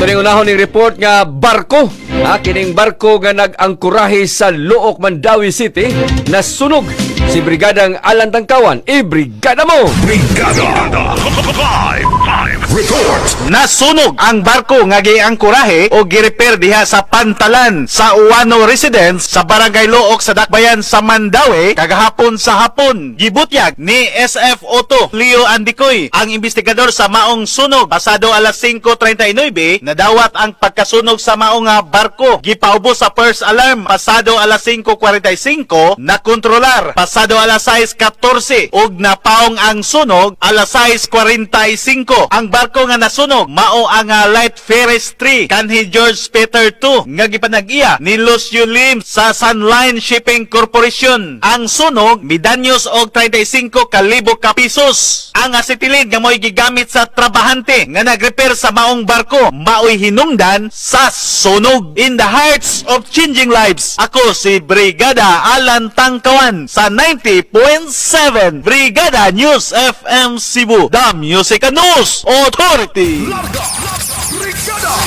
Ato ning unahon ning report nga barko. Ha, kining barko nga nag-angkorahe sa Looc, Mandaue City, nasunog. Si Brigadang Alan Tangkawan, i-brigada mo! Brigada Live Live Report. Nasunog ang barko nga giangkorahe o girepair diha sa pantalan sa Uwano Residence sa Barangay Looc sa Dakbayan sa Mandaue kagahapon sa hapon. Gibutyag ni SFO2 Leo Andicoy, ang investigador sa maong sunog, pasado alas 5:39 nadawat ang pagkasunog sa maong nga barko. Gipaubos sa first alarm pasado alas 5:45, nakontrolar pasado alas 6:14 ug napaong ang sunog alas 6:45. Ang barko nga nasunog mao ang Light Ferris 3 kanhi George Peter II nga gipanag-iya ni Lucio Lim sa Sunline Shipping Corporation. Ang sunog midanyos og 35 kalibo ka pesos. Ang acetylene nga mo'y gigamit sa trabahante nga nagrepair sa maong barko mao'y hinungdan sa sunog. In the hearts of changing lives, ako si Brigada Alan Tangkawan sa 90.7 Brigada News FM Cebu, The Music and News Authority. Larga. Brigada.